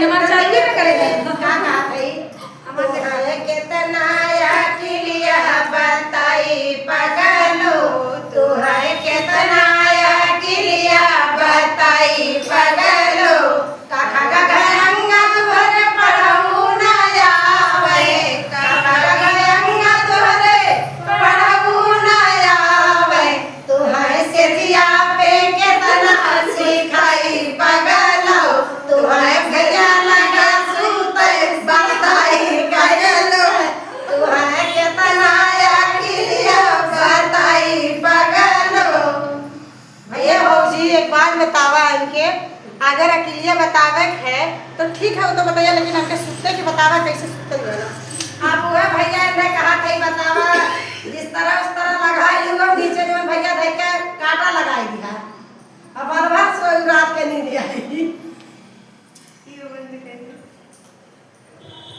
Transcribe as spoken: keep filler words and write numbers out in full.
हमार चालू ना करे। का कहत हई? हमार देखा। तोहरे केतना अकिलिया बताई पगलो, तोहरे केतना अकिलिया बताई पगलो। का ख ग घ ङ तोहरे पढ़ऊ ना आवे, का ख ग घ ङ तोहरे पढ़ऊ ना आवे। तुहैं सेजिया पे केतना सिखाई पगलो, तुहैं भैया लगा सूते बताई पगलो, तुहैं केतना अकिलिया बताई पगलो। भैया भौजी, एक बात बतावा इनके, अगर अकिलिया बतावे के है तो ठीक है, वो तो बताइए, लेकिन हमके सुते के बतावा, कैसे सुतल जाला। अब वह भैया इन्हें कहा थे बतावा, बिस्तरा उस्तरा लगाई लूँ, नीचे जो भैया धर के काटा लगाई दिया। अब अलवा सोई रात के नींद आई।